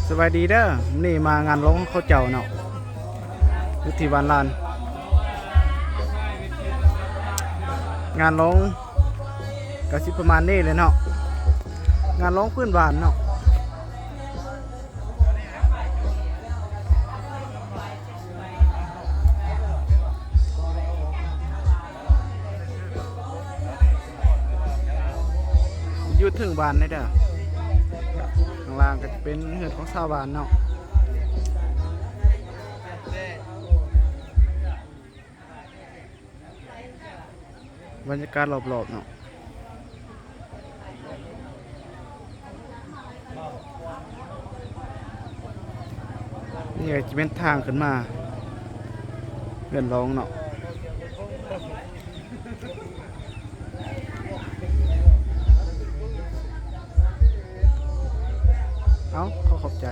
ສະບາຍດີເດີ ມື້ນີ້ມາງານຫຼວງຂອງເຂົາເຈົ້າເນາະ ຢູ່ທີ່ບ້ານລານ. ງານຫຼວງກະຊິປະມານນີ້ແຫຼະເນາະ ງານຫຼວງພື້ນບ້ານເນາະ. ຢູ່ເທິງບ້ານເລີຍເດີ ຂ້າງລ່າງກະຈະເປັນເຮືອນຂອງຊາວບ້ານເນາະ. ບັນຍາກາດລອບໆເນາະ ນີ້ກະຈະເປັນທາງຂຶ້ນມາເຮືອນຫຼວງເນາະ. ເອົ້າ ຂໍຂອບໃຈ.